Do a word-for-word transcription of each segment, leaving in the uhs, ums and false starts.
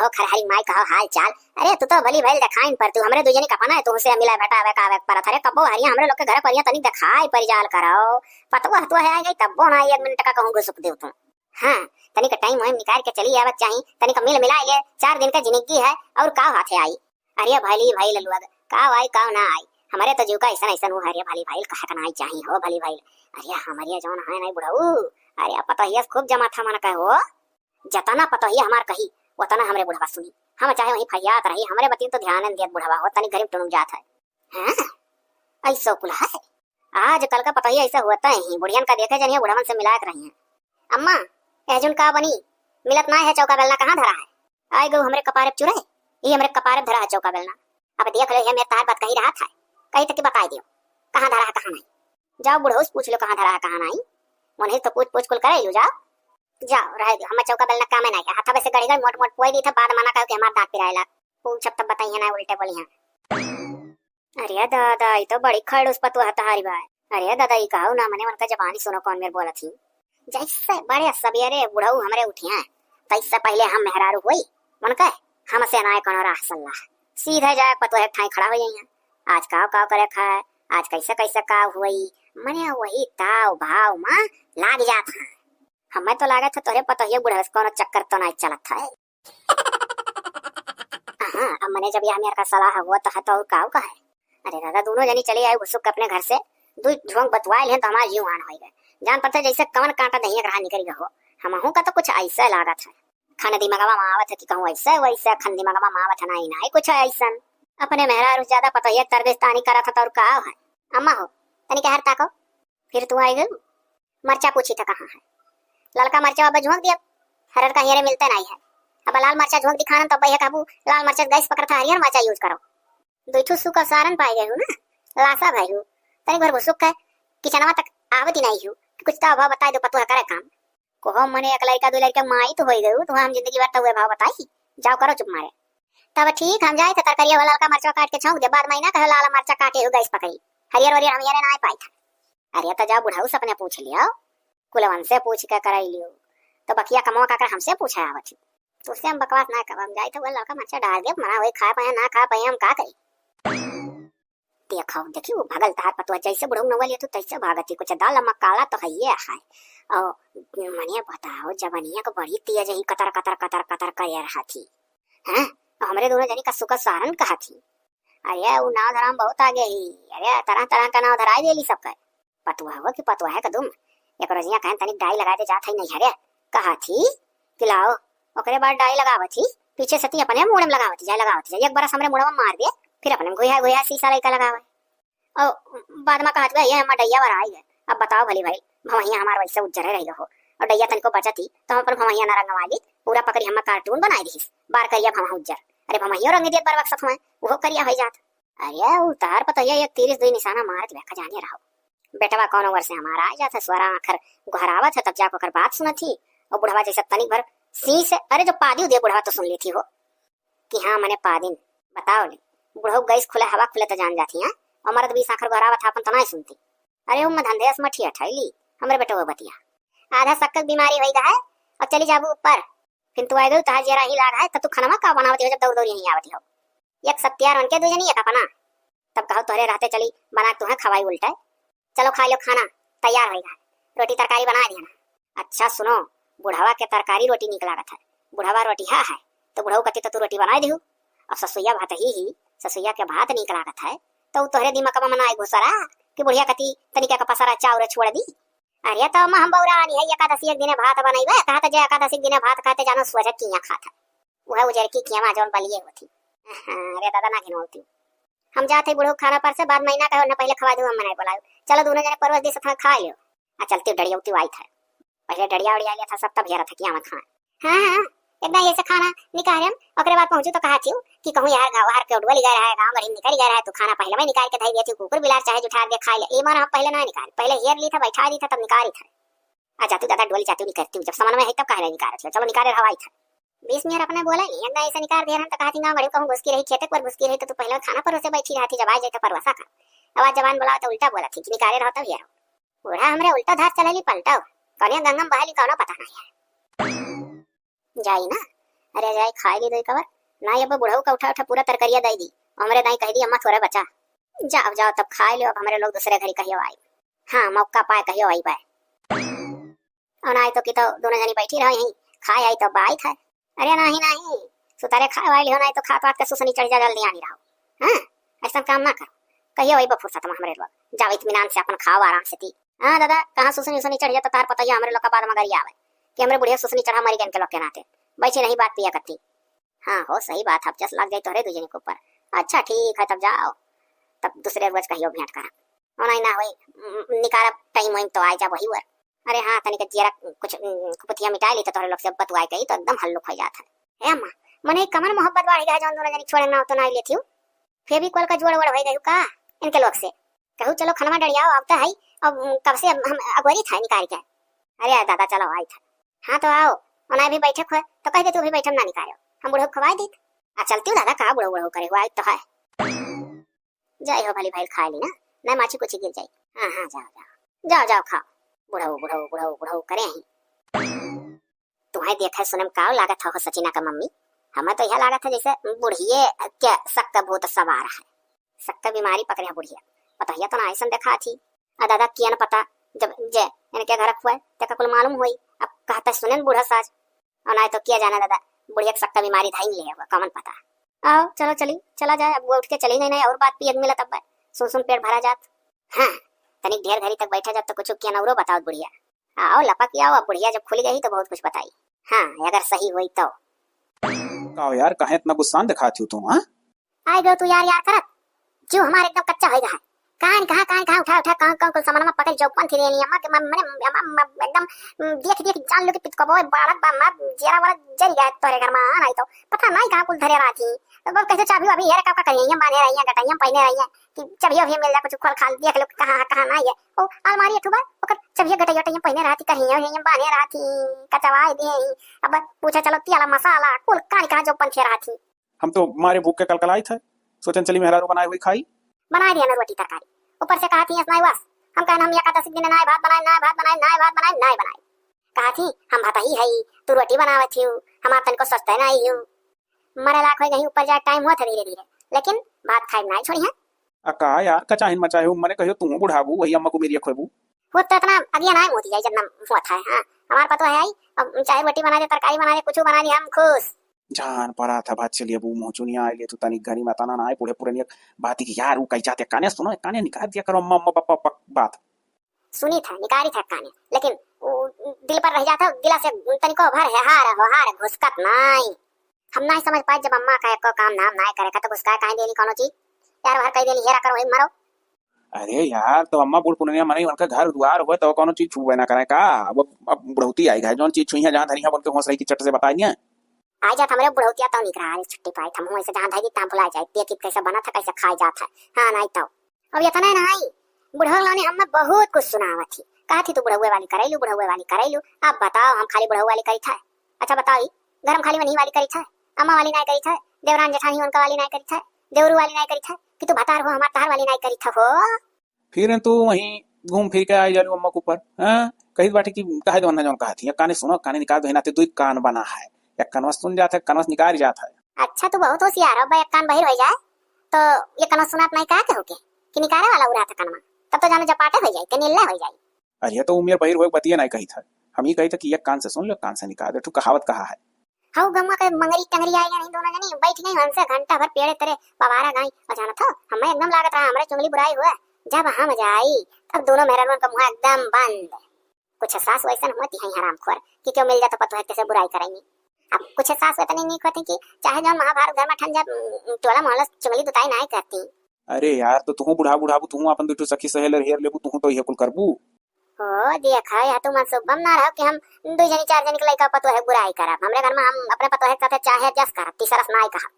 तो खरहरी माई कहो हाल चाल। अरे तू तो भली भइल देखाइन पर तू हमरे दुइ जनी का अपना है, तुहसे मिला भेटा आवे का आवे के परत। अरे कब्बो हरिया हमरे लोग के घर परिया तनी देखाई पर जाल करो। पतवा तो है आई गई तब्बो ना एक मिनट का कहूँ घुसुक देव तू। हाँ, तनिक टाइम वाइम निकाल के चली आवक चाही, तनिक मिल मिला ले, चार दिन का जिंदगी है और का हाथे आई। अरे भली भइल ललुआ, का आई का ना आई, हमरे तो जीव का ऐसन ऐसन हो। अरे भली भइल कहे का ना आई चाही हो भली भइल। अरे हमरे जौन है नहीं बुढ़ऊ, अरे पतोहिया से खूब जमा था मन का हो। जतना पतोहिया हमार कही, उतना हमरे बुढ़वा सुनी। हम चाहे वहीं फरियात रही, हमरे बतिन तो ध्यान न देत बुढ़वा हो, तनी गरीब टुनुक जात है। हाँ, ऐसो कुल है। आजकल का पतोहिया ऐसे होता ही, बुढ़ियन का देखे जनिए, बुढ़वन से मिलात रही हैं। अम्मा, एहजुन का बनी, मिलत ना है चौका बेलना, कहाँ धरा है? आए गो हमरे कपारे पे चुरे, ये हमरे कपारे पे धरा है चौका बेलना। अब देख ले, ये मेरे तार बात कही रहा था, कही तक बताई दियो, कहाँ धरा है, कहाँ नहीं। जाओ बुढ़ऊ से पूछ लो, कहाँ धरा है, कहाँ नहीं। उन्हें तो पूछ पूछ कुल करे लो, जाओ। जाओ, रहे दो, हमें चौका बेलना काम है नहीं, हाथा वैसे गड़ी गड़ी मोट मोट पोई दी था, बाद मना कहो कि हमार दांत पिराएला। पूछब तब बताइए ना, उल्टे बोली हैं। अरे दादा, ई तो बड़ी खड़ूस पतुआ तहारी बा। अरे दादा, ई कहू ना, मने उनका जबानी सुनो कौन मेर बोलत ही। जैसे बड़े सबेरे बुढ़ऊ हमरे उठिया, तैसे पहले हम मेहरारू होई, उनका हमसे ना कोनो राह सल्लाह। सीधे जाए पतुआ एक ठाई खड़ा हो जाइए। आज काव काव करे खाए, आज कैसे कैसे काव हुई, मने वही ताव भाव मा लाग जात है। हमें तो लागत है तोहरे पतोहिया बुढ़वे से कोनो चक्कर तो नहीं चलत है। हाँ, अब मने जब यह मेर का सलाह हुआ तो है तो और काव का है। अरे दादा, दोनों जनी चली आई घुसुक के अपने घर से, दुई झोंक बतवाइल हैं तो हमार जीव आन होई गए। जान पड़ते जैसे कवन कांटा दहिया के रहा निकल गए हो। हमहू का तो कुछ ऐसा लागत है। खन दिमागवा में आवत है कि कहूँ ऐसे वैसे, खन दिमागवा में आवत है ना, ही ना, ही कुछ ऐसन। अपने मेहरारू से ज्यादा पतोहिया के तरदेस्तानी करत है तो और काव है। अम्मा हो, तनी के हर ताको, फिर तू आई गई। मरचा पूछी था कहाँ है? ललका मरचा अब झोंक दिया, हरर का हियरे मिलते नहीं है। अब लाल मरचा झोंक दिखाना तो अब यह कहबू लाल मरचा गैस पकड़ता, हरियर मरचा यूज करो। दुई ठो सूखा सारन पाए गए हो ना, लासा भाई हो। तनी भर भुसुक है, किचनवा तक आवत ही नहीं हो कि कुछ तो अभाव बताए दो, पतुआ करे काम। कोहो मने एक लड़का दो लड़का माई तो होई गई, तो हम जिंदगी भर तो हुए भाव बताई, जाओ करो चुप मारे। तब ठीक, हम जाए थे तरकारिया वाला ललका मरचा काट के छौंक दे, बाद में ना कहो लाल मरचा काटे हो गैस पकड़ी, हरियर वरियर हम यारे ना पाई था। अरे तो जाओ बुढ़ऊ से अपने पूछ लियो, कुलवन से पूछ के कराई लियो, तो बकिया कमवा का कर हमसे पूछे आवत ही। तुझसे हम बकवास ना करब, हम जाई तो वह लड़का मरचा डाल दे, मना वही खा पाए ना खा पाए, हम का करी। देखो देखी वो भगल तार पतुआ, जैसे बुढ़ऊ नवा लिया तू तैसे भागती, कुछ दाल मकाला तो है ये है। और मनिया बताओ, जबनिया को बड़ी तेज ही कतर कतर कतर कतर करे रहा थी। हैं? और हमरे दोनों जनी का सुका सारन कहा थी। अरे उ नाव धराम बहुत आगे ही। अरे तरह तरह का नाव धराई देली सबका। पतुआ हो कि पतुआ है कदुम। एक रोजिया कहन तनिक डाई लगा दे जात है नहीं हरे। कहा थी कि लाओ। ओकरे बाद डाई लगावत ही, पीछे से ती अपने मुड़े में लगावत ही, जाए लगावत ही, जाए एक बरस हमरे मुड़वा में मार दे, फिर अपने में घुया घुया सीसा लइका लगावे। और बाद में कहत बे, "ये हमार डैया वर आई है।" अब बताओ भली भाई, भवहिया हमार वैसे उज्जर है रही हो, और डैया तनिको बचत ही, तो हम अपन भवहिया ना रंगवा ली, पूरा पकड़ी हमार कार्टून बनाई दीस, बार करिया भवा उज्जर। अरे भवहियो रंग दियत बार बक्सत हुए, वो करिया हो जात। अरे उतार पतोहिया एक तीरिस दुई निशाना मारत बे, खजाने रहो। बेटवा कौनो ओर से हमारा आ जात है, स्वरा आखर गोहरावत है, तब जाके ओकर बात सुनत ही। और बुढ़वा जैसे तनिक भर सी से, अरे जो पादी उदे बुढ़वा तो सुन लेती हो कि हाँ मने पादिन। बताओ ले, बुढ़ऊ गैस खुले हवा खुले तो जान जाती हैं, और मर्द बीस आखर गोहरावत है अपन तो नहीं सुनती। अरे उम्म धंधे से मठिया ठैली, हमरे बेटवा बतिया। आधा सक्कक बीमारी होई गए है, और चली जाबू ऊपर। फिर तू आए गई, तहार जियरा ही लाग है, तब तू खनवा का बनावती हो जब दौड़ दौड़ यहीं आवती हो। एक सत्यार उनके दू जनी, एक अपना। तब कहो तोहरे रहते चली बना के तुहें खवाई उल्टे। चलो खा लो खाना, तैयार होई है, रोटी तरकारी बना दिया ना। अच्छा सुनो, बुढ़वा के तरकारी रोटी नीक लागत है, बुढ़वा रोटिहा है, तो बुढ़ऊ कती तो तू रोटी बनाई दिहू। और ससुइया भात ही ही, ससुइया के भात नीक लागत है, तो उ तोहरे दिमाग में ना आई घुसरा कि बुढ़िया कती तनिका का पसरा चाउर छोड़ दी। अरे तो अम्मा हम बौरा आनी है, एकादशी एक दिने भात बनैबे, कहा तो जे एकादशी के दिने भात खाते जानो सोझे किया खात है। वह उजर की किया जौन बलिए होती। हाँ, अरे दादा ना घिनौती। हम जात है बुढ़ऊ खाना पर से, बाद महीना कहो ना पहले खवा दू, हम मनाए बोलाओ। चलो दोनों जने परवस दी सथा खा लियो। आ चलती डड़िया उती आई था। पहले डड़िया उड़िया लिया था सब, तब हेरा था किया मत खाए। हाँ, हाँ, इतना ये से खाना निकाल हम, ओकरे बाद पहुँचू तो कहा थी कि कहूँ यार गाँव हार के उठवा ले जा रहा है, गाँव गढ़ी निकल गया रहा है, तू खाना पहले में निकाल के धई दिया थी, कुकुर बिलार चाहे जुठार दे खा ले, ये मन हम पहले ना निकाल, पहले हेर ली था, बैठा ली था, तब निकाल ही था। आ जाती दादा डोल जाती निकलती, जब समन में है तब काहे नहीं निकाल रही हो, चलो निकाले रहो आई था। बीस मिनट अपने बोले नहीं, अंदर ऐसे निकाल दिया हम तो कहा थी गाँव गढ़ी कहूँ घुसकी रही, खेते पर घुसकी रही तो तू पहले खाना परोसे बैठी रहा थी, जब आ जाए तो परोसा का। अब आज जबान बोला तो उल्टा बोला थी कि निकाले रहो तब ये रहो। बूढ़ा हमरे उल्टा धार चलेली पलटो, कौनिया गंगा में बहेली कौनो पता नहीं है। जाई ना, अरे जाई खाइ ली दई कवर, नाहीं अब बुढ़ऊ का उठा उठा पूरा तरकरिया दइ दी, हमरे दाई कहि दी अम्मा थोरे बचा। जाव जाव तब खाइ लेव, अब हमरे लोग दुसरे घरी कहियो आई। हाँ मौका पाए कहियो आई बाय। अउ नाहीं तो कि तो दुनो जनी बैठी रहो यहीं, खाइ आई तो बाई खाए। अरे नाहीं नाहीं, सुतारे खाइ वाली हो, नाहीं तो खात वात के सुसनी चढ़ जा, जल्दी आनी रहो। हाँ, अइसन काम ना करो, कहियो आई बा फुर्सत में हमरे लोग, जाव इत्मीनान से अपन खाव आराम से ती। हाँ दादा, कहाँ सुसनी उसनी चढ़ जाता तार पतोहिया हमरे लोग का बाद में गरियावै कि हमरे बुढ़िया सुसनी चढ़ा मरि गइन के लोग के नाते। बैठी नहीं बात पिया कत्ती। हाँ हो सही बात है, अब जस लाग जाई तोहरे दुइ जनी के ऊपर। अच्छा ठीक है तब जाव, तब दुसरे रोज कहियो भेंट करा। अउ नाहीं ना होई, निकारा टाइम वाइम तो आइ जा वही वर। अरे हाँ तनिक जियरा कुछ कुपथिया मिटाइ ली तो तोहरे लोग से बतुआइ कही तो एकदम हल्लुक होइ जात है। हे अम्मा, मने कमन मोहब्बत बाढ़ि गा है जउन दुनो जनी छोड़े नाव तो नाहीं लेती हूँ। फेविकोल का जोड़ वोड़ होइ गयू का इनके लोग से? कहू चलो खनवा डरियाव, अब तो है, अब कब से हम अगोरी था निकारि के। अरे यार दादा चलो आई था। हाँ तो आव, अउ नाहीं भी बैठे खोए तो कहि दे तू भी बैठम ना निकारो, हम बुढ़ऊ खवाइ दीत। आ चलती हूँ दादा का बुढ़ऊ बुढ़ऊ करे हुआ आई तो है। जाई हो भली भइल खाइ ली ना, नाहीं माछी कुछी गिर जाई। हाँ हाँ जाव जाव, जाव जाव खाव। बुढ़ऊ बुढ़ऊ बुढ़ऊ बुढ़ऊ करे ही। तुहैं देखै सुनै में काव लागत हो सचिना का मम्मी? हमें तो यह लागत है जैसे बुढ़िए के सक्क भूत सवार है। सक्क बीमारी पकड़े है बुढ़िया। पतोहिया तो ना अइसन देखात ही। आ दादा किया न पता, जब जे इनके घर खुए तेका कुल मालूम होई। अब कहता सुने न बूढ़ा सास। अउ नाहीं तो किया जाने दादा, बुढ़िया के सक्क बीमारी धइन ले हुआ, कमन पता। आओ चलो चली, चला जाए। अब वो उठ के चली नहीं, नहीं और बात पिए के मिलत अब सुन सुन पेट भरा जात। हाँ, तनिक ढेर घरी तक बैठा जात तो कुछ किया न औरो बताओ बुढ़िया। आओ लपक आओ, अब बुढ़िया जब खुल गई तो बहुत कुछ बताई। हाँ, अगर सही होई तो। का हो यार, काहे इतना गुस्सान दिखात हो तू, हाँ? आइ गयो तू यार यार करत। जीव हमार एकदम कच्चा होइ गा है। कहाँ न कहाँ, कहाँ न कहाँ उठा उठा, कहाँ कहाँ कुल सामान में पकड़ जौपन थी रहनी अम्मा के म-, मने अम्मा म-, एकदम, उम, देख देख जान लो कि पितकबो बाड़त बा, मार जियरा वाला जरी गया तोरे घर में आ नहीं तो। पता नहीं कहाँ कुल धरे रहा थी। अब कैसे चाबी अभी हेरे का, का करिए, ये बांधे रही है, गटाइयाँ पहने रही है कि चाबी अभी मिल जा, कुछ खोल खाल देख लो कहाँ है, कहाँ नहीं है। ओ अलमारी एक ठो बा, ओकर चाबी गटाइया टाइया पहने रहा थी, कहीं ये बांधे रहा थी, कचवाए दिए ही। अब पूछे चलो तेला मसाला कुल कहाँ न कहाँ जौपन थे रहा थी। हम तो मारे भूख के कलकलाइत है, सोचन चली मेहरारू बनाए हुई खाई। बनाए दिया ना रोटी तरकारी, ऊपर से कहा थी नाई बस। हम कहन हम एकादशी के दिन नाई भात बनाए, नाई भात बनाए, नाई भात बनाए, नाई बनाए। कहा थी हम भात ही है, तू रोटी बनावत ही, हमार तनिको सोचते नाई ही। मरे लाख होइ गई, ऊपर जाए टाइम हुआ था धीरे धीरे, लेकिन भात खाए नाई छोड़ी है। आ का यार, कचाहिन मचाए हो, मने कहियो तू बुढ़ाबू, वही अम्मा को मेरी खोबू। वो तो इतना अगिया नाई मोती जाए, जितना हुआ था, हाँ। हमार पतो है आई, अब चाहे रोटी बना दे, तरकारी बना दे, कुछ बना दे, हम खुश। जान परा था बात चलिए, अब मुँह चुनिया आइले तू तनी घरी में तना ना आए, बूढ़े पुरनिया बात की यार, वो कही जाते काने सुनो, काने निकाल दिया करो, अम्मा, अम्मा, पापा, पापा, बात। सुनी था, निकारी था काने, लेकिन वो दिल पर रह जाता, दिला से तनिको भर है, हार हो, हार घुसकत नाई। हम नाई समझ पाए, जब अम्मा का एको काम धाम नाई करे का, तो घुसकाए काहे देली कोनो चीज? यार, बाहर कह देली, हेरा करो, वही मरो। अरे यार, तो अम्मा बूढ़ पुरनिया मनई, उनका घर दुआर होए, तो कोनो चीज छुबे ना करे का? अब, अब बुढ़ौती आई है, जौन चीज छुई है, जहाँ धरी है, उनके होश रही कि चट से बताई नहीं। आ जात हमरे बुढ़ौतिया तो निकरा, अरे छुट्टी पाई, हम ऐसे जहाँ धरी, तहाँ भुला जाए, देखी कैसे बना था, कैसे खाए जात है। हाँ, नहीं तो। अब इतना नहीं, बुढ़ऊ लोग ने हमें बहुत कुछ सुनावत थी, कहा थी, "तू बुढ़ऊ वाली करैलू, बुढ़ऊ वाली करैलू।" अब बताओ, हम खाली बुढ़ऊ वाली करी था? अच्छा बताओ, ई घर में खाली वही वाली करी था, अम्मा वाली नहीं करी था, देवरान जेठानी उनका वाली नहीं करी था, देवरू वाली नहीं करी था, कि तू भतार हो हमार, तहार वाली नहीं करी था हो। फिर तू वहीं घूम फिर के आई जालू अम्मा के ऊपर, हाँ? कही बाटे कि कहे दो ना जौन कहा थी, एक काने सुनो, काने निकाल दो, हिनाते दुई कान बना है, एक कानवा सुन जात है, एक कानवा से निकाल जात है। अच्छा, तू बहुत होशियार हो बे, एक कान बहिर हो जाए, तो एक कानवा सुनात नहीं का के होके, कि निकाले वाला उड़ा था कानवा, तब तो जानो जपाटे हो जाए, के निल्ला हो जाए। अरे, तो उमियर बहिर होए बतिया नहीं कही था, हम ही कही था कि एक कान से सुन लो, एक कान से निकाल दो, ठू कहावत कहा है। हऊ गम्मा के मंगरी टंगरी आई नहीं, दोनों जनी बैठ गई हमसे घंटा भर पेड़े तरे बवारा गाई। और जाना था, हमें एकदम लागत रहा, हमारे चुंगली बुराई हुआ, जब हम जाई, तब दोनों मेहरारुन का मुंह एकदम बंद। कुछ सास वैसन होती हैं हरामखोर कि क्यों मिल जाता पतोह कैसे बुराई करेंगी। अब कुछ सास इतनी नीक होती कि चाहे जौन महाभारत घर में ठन जा, टोला मोहल्ला चुगली दुताई नाई करती। अरे यार, तो तुहू बुढ़ा बुढ़ाबू, तुहू अपन दुठू सखी सहेलर हेर लेबू, तुहू तो इहे कुल करबू। ओ देखा, यह तू मनसूबम ना रहो कि हम दो जनी चार जनी के लइका पतोह बुराई करब। हमरे घर में हम अपने पतोह के साथे चाहे जस करब, तीसरा से नाई कहब।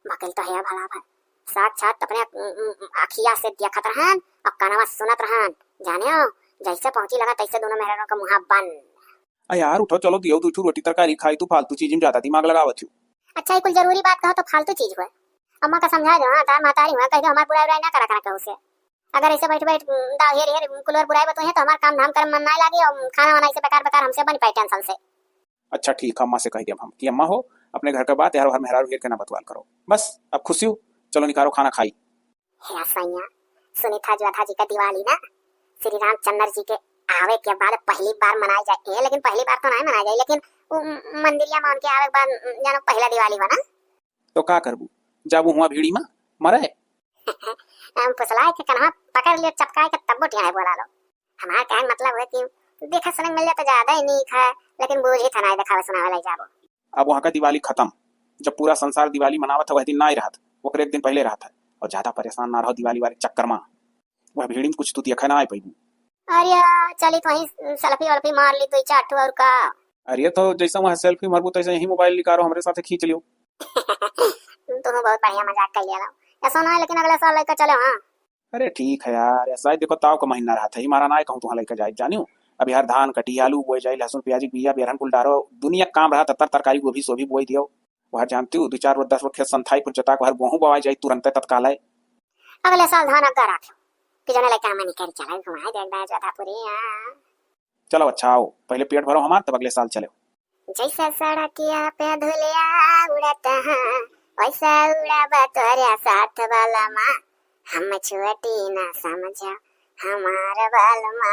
बकिल तो है भला भर, साक्षात अपने, उम, उम, अखिया से देखत रहन और कानवा सुनत रहन। जाने हो, जैसे पहुंची लगा तैसे दोनों मेहरारू का मुंह बंद। आ यार, उठो, चलो, दियो दू ठू रोटी तरकारी खाई, तू फालतू चीज में ज्यादा दिमाग लगावत हो। अच्छा, ये कुल जरूरी बात कहो तो फालतू चीज हुआ। अम्मा का समझा दो, हाँ, तार महतारी हुआ, कह दो हमार बुराई उराई ना करा करा कहू से। अगर ऐसे बैठ बैठ, उम, दाव हेर हेर, कुलवर बुराई बतोहे तो हमार काम धाम करे मन ना लागे और खाना वाना ऐसे बेकार बेकार हमसे बन पाए टेंशन से। अच्छा ठीक है, अम्मा से कह देब हम कि अम्मा हो, अपने घर का बात यार, हर मेहरारू हेर के ना बतवाल करो। बस, अब खुशी हो, चलो निकारो खाना खाई। हे सैया, सुनी था जो था जी का दिवाली ना, श्री रामचंद्र जी के आवे के बाद पहली बार मनाई जाए, ए, लेकिन पहली बार तो नहीं मनाई जाए, लेकिन उ मंदिरिया में उनके आवे के बाद, जानो, पहला दिवाली बा ना। तो का करबू, जाबू हुआ भीड़ी में मरे? हम फुसलाए के कन्हा पकड़ लियो, चपकाए के तब्बो टियाए बोला लो। हमार कहन मतलब है कि देखा सुने मिल जाए तो ज्यादा ही नीक है, लेकिन बूझी था ना, देखावे सुनावे लाई जाबो। अब वहाँ का दिवाली खत्म, जब पूरा संसार दिवाली मनावत है, वह दिन ना ही रहत, ओकरे एक दिन पहले रहत है। और ज्यादा परेशान ना रहो दिवाली वाले चक्कर में, वह भीड़ में कुछ तू देखा ना आ पैबू। अरे, चली तो वहीं सेल्फी वेल्फी मार ली, दो चार ठो और का। अरे, तो जैसे वहाँ सेल्फी मारबू, तैसे यहीं मोबाइल निकालो, हमरे साथे खींच लियो। तुम बहुत बढ़िया मजाक कर लिया। ऐसा ना है, लेकिन अगले साल लेकर चले, हाँ। अरे ठीक है यार, ऐसा ही देखो, ताव का महीना रहत है, ई मारा ना कहूँ तुहाँ लइका जाए, जानियो। अब यार धान कटी, आलू बोए जाए, लहसुन प्याज के बिया, बेरहन कुल डारो, दुनिया काम रहत है, तर तरकारी गोभी सोभी बोए दियो। वह जानती हूँ, दो चार रोज, दस रोज खेत संथाई पर जोता के हर गोहूँ बोआई जाए तुरंते तत्काल है। अगले साल धान अग्गा राख कि जने लइका हमनी कर चला घुमाए दे एक बार जोधापुरी, हाँ। चलो अच्छा आओ, पहले पेट भरो हमार, तब अगले साल चलो। जैसा सड़किया पे धुलिया उड़त है, वैसा उड़ाबा तोरे साथ वाला माँ। हम छोटी ना समझो हमार बालमा,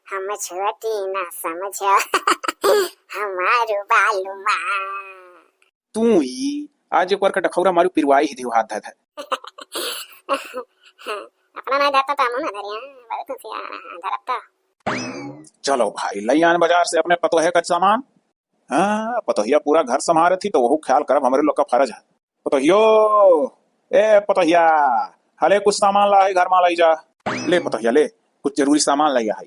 हम छोटी ना समझो हमार बालमा। तू ही आज एक बार का डखौरा मारू पिरवाई ही दियो हाथ धर धर। अपना नहीं धरता तो हम ना धरिया, बहुत होशियार है, धरता। चलो भाई, लई आन बाजार से अपने पतोहे का सामान। हाँ, पतोहिया पूरा घर संभारे थी, तो वहू ख्याल करब हमरे लोग का फर्ज है। पतोहियो, ए पतोहिया, हले कुछ सामान ला है घर मा लाई जा। ले पतोहिया ले, कुछ जरूरी सामान लाई है।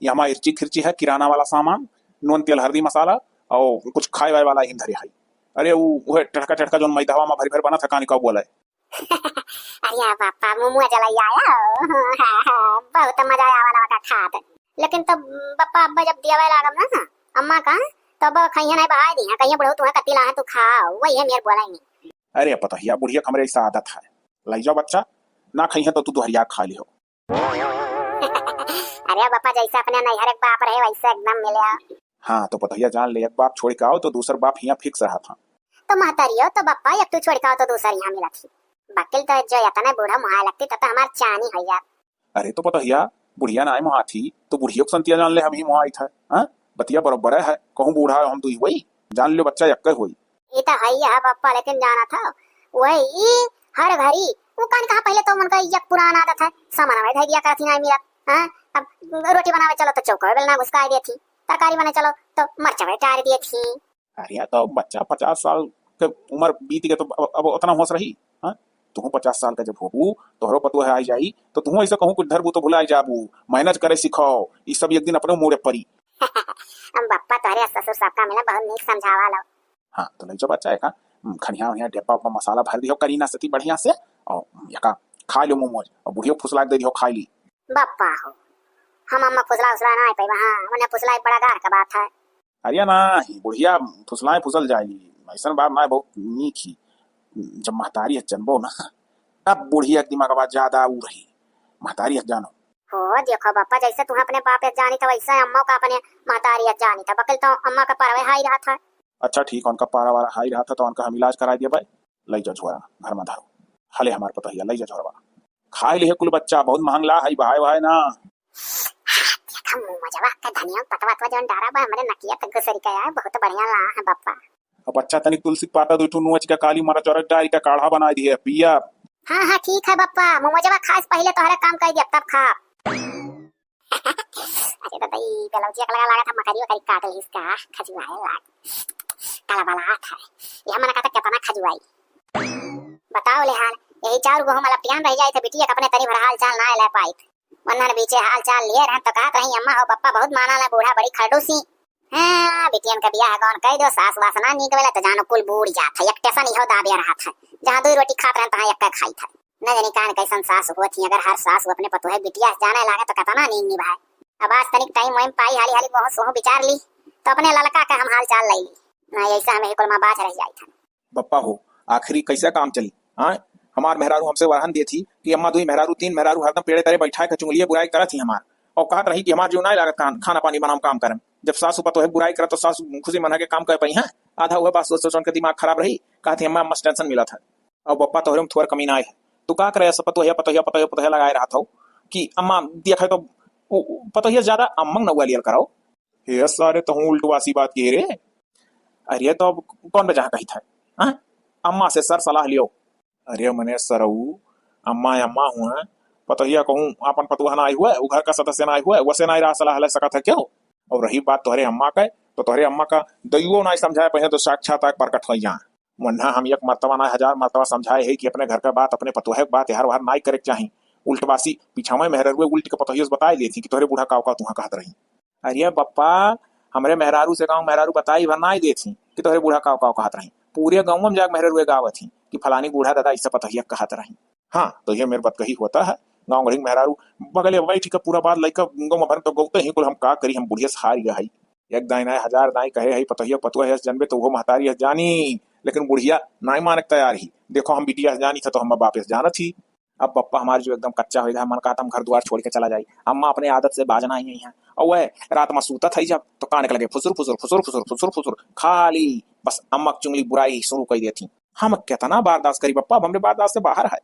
ये हमार इर्ची खिर्ची है, किराना वाला सामान, नून तेल हरदी मसाला और कुछ खाए वाए वाला ही धरे है। अरे वो, वो टटका टटका जोन मैदावा मा भरी भरी बना था, कानी का बोला है। अरे बापा, मुमुआ जलैया आया हो। बहुत मजा आया वाला का खात। लेकिन तब बापा अब्बा जब दियावे लागब ना अम्मा का, तब खइहे नहीं बहाय दिया, कहिए बुढ़ऊ तुहे कत्ती लाहे तू खा, वही है मेरे बोला ही नहीं। अरे पतोहिया, बुढ़िया के हमरे ऐसा आदत है, लाई जाओ बच्चा, ना खइहे तो तू दुहरिया खा लिहो। अरे बापा, जैसे अपने नैहर एक बाप रहे वैसे एकदम मिले। हाँ तो पतोहिया जान ले, एक बाप छोड़ के आओ तो दूसर बाप हियाँ फिक्स रहा था। तो महतारियो तो बापा एक तू छोड़ के आओ तो दूसर यहाँ मिला थी। बकिल तो जो इतना बूढ़ा मुहाय लगती तब तो हमार चानी है यार। अरे तो पतोहिया, बुढ़िया ना आए मुहा थी तो बुढ़ियो के संतिया जान ले, हम ही मुहा आई था। हाँ, बतिया बरोबर है, कहूँ बूढ़ा हम दुई हुई, जान लो बच्चा यक्के हुई। ई तो है ही है बापा, लेकिन जाना था वही ई हर घड़ी वो कान कहा, पहले तो उनका एक पुराना आदत है, सामान में धर दिया करती ना मिला। हाँ, अब रोटी बनावे चलो तो चौका बेलना घुसका दिए थी, तरकारी बने चलो तो मरचा टार दिए थी। अरे तो बच्चा पचास साल के उम्र बीत गए तो अब, अब उतना होश रही? हाँ, तुहू पचास साल का जब होबू, तोहरो पतोह आई जाई तो तुहू ऐसा कहूँ कुछ धरबू तो भुलाई जाबू। मैनेज करे सीखो, ई सब एक दिन अपने मोड़े परी। हम बप्पा तोहरे ससुर सबका मिला बहुत नीक समझावा लो। हाँ, तो लई जो बच्चा है का, हम्म, खनिया वनिया डेब्बा उब्बा मसाला भर दियो करीना सती बढ़िया से, और यका खा लो मोमोज, और बुढ़ियो फुसला के दे दियो खाई ली। बप्पा हो, हम अम्मा फुसला उसला ना पाइबा, हाँ, उन्हें फुसला एक बड़ा गार का बात है। अरे ना, ही बुढ़िया फुसलाए फुसल जाएगी, ऐसन बात ना है, बहुत नीक ही। जब महतारी है जनबो ना, तब बुढ़िया के दिमाग ज्यादा ऊ रही, महतारी है जानो। हो, देखो बप्पा, जैसे तुहे अपने बाप एक जानी था, वैसे अम्मा का अपने महतारी एक जानी था। बकिल तो अम्मा का परवे हाई रहा था। अच्छा ठीक, उनका पारा वारा हाई रहा था, तो उनका हम इलाज कराई दिया भाई। लई जा झोरा, घर में धरो। हले हमार पतोहिया, लई जा झोरवा। खाई लिहे कुल बच्चा, बहुत महंग ला है, बहाय बहाय ना। देखा मुँह मजवा के धनिया पतवा तो जौन डारा बा, हमरे नकिया तक घुसरी के आए, बहुत बढ़िया ला है बप्पा। अब बच्चा तनिक तुलसी के पाता दो ठो नोच के काली मरच और डारी का काढ़ा बनाई दिए, पिया। हाँ, हाँ, ठीक है बप्पा, मुँह मजवा खाए से पहले तोहरे काम कर दिया, तब खा। अरे दादा, ई ब्लाउजिया के लगा लागत है मकरी वकरी काट ली इसका, खजुआए लाग। काला वाला हाथ है। यह मना कहता कितना खजुआई। बताओ ले हाल, यही चाउर गोहूं में लपटियान रह जाए तो बिटिया के अपने तनी भर हाल चाल ना ले पाइत। वन्हन बीचे हाल चाल लिए रहन तो कहत रही, "अम्मा हो बप्पा बहुत माना ले बूढ़ा बड़ी खरडूसी।" हाँ, बिटियन के बियाह गौन कह दो, सास वास ना नीक वेला तो जानो कुल बूढ़ जात है। एक टेसन इहो दाबिया रहत है, जहाँ दो रोटी खात रहन तहाँ एक खाइत है। न जानी कान कैसन सास हुआ थी, अगर हर सास वो अपने पतोहे बिटिया से जाने लागे तो कतना नींद निभाए। अब आज तनिक टाइम वाइम पाई, हाली हाली गोहूं सोहूं बिचार ली, तो अपने ललका के हम हाल चाल लई ली। ना ऐसा हमें कुल माँ बाज रह जाई था। बप्पा हो, आखिरी कैसा काम चली? हाँ, हमार मेहरारू हमसे वरहन दिए थी कि अम्मा दुई मेहरारू, तीन मेहरारू हरदम पेड़े तरे बैठा के चुंगलिए बुराई करत ही हमार, और कहत रही कि हमार जीव ना लागत खान, खाना पानी बनाम काम करम। जब सासु पतोहे बुराई करत तो सासु खुशी मना के काम कर पाई, हाँ? आधा उहे बात सोच सोच उनके दिमाग खराब रही, कहती अम्मा, अम्मा से tension मिलत है। अब बप्पा तोहरे में थोर कमी ना आए है। तू का करे, सब पतोहिया, पतोहिया, पतोहिया, पतोहिया लगाए रहत हो कि अम्मा देखे तो उ, उ, पतोहिया ज्यादा अम्मा नौआ लियल करो। हे सारे, तहूँ उल्टवासी बात किहे रे। अरे तो अब कौन बे जहाँ कही था, हाँ? अम्मा से सर सलाह लियो। अरे मने सरऊ, अम्मा अम्मा हुआ, पतोहिया कहूँ आपन पतोह ना आई हुआ, उ घर का सदस्य ना आई हुआ, वसे ना रहा सलाह ले सकत है क्यों? और रही बात तोहरे अम्मा का, तो तोहरे अम्मा का दइयो ना समझाए, पहले तो साक्षात आके प्रकट हो जा। वन्हा हम एक मर्तबा ना हजार मर्तबा समझाए है कि अपने घर का बात, अपने पतोहे के बात, यार वार नाई करे के चाही। उल्टवासी, पिछावे मेहररुए उल्ट के पतोहियो से बताए देती कि तोहरे बूढ़ा काव काव तुहा कहत रही। अरे बप्पा, हमरे मेहरारू से गाँव मेहरारू बताई भर नाई देती कि तोहरे बूढ़ा काव काव कहत रही। पूरे गाँव में जाके मेहरारू गावत ही कि फलानी बूढ़ा दादा ऐसा पतोहिया कहत रही। हाँ, तो ये मेरे बतकही होता है। गाँव गढ़ी मेहरारू बगले बैठ के पूरा बात लइका गाँव में भर तो गौते ही कुल हम का करी, हम बुढ़िया से हार गया है। एक दाई नाई हजार दाई कहे है पतोहिया पतुआ है जनबे तो वो महतारी है जानी, लेकिन बुढ़िया नाई माने के तैयार ही। देखो हम बिटिया से जानी था तो हम बाप से जानत ही। अब बप्पा हमार जो एकदम कच्चा होइगा, मन कहत हम घर दुआर छोड़ के चला जाई। अम्मा अपने आदत से बाज नाई है। और वह रात में सूतत है जब तो कान के लगे फुसुर फुसुर फुसुर फुसुर फुसुर फुसुर, खाली बस अम्मा की चुंगली बुराई शुरू कर देती। हम कितना बर्दाश्त करी बप्पा, अब हमरे बर्दाश्त से बाहर है।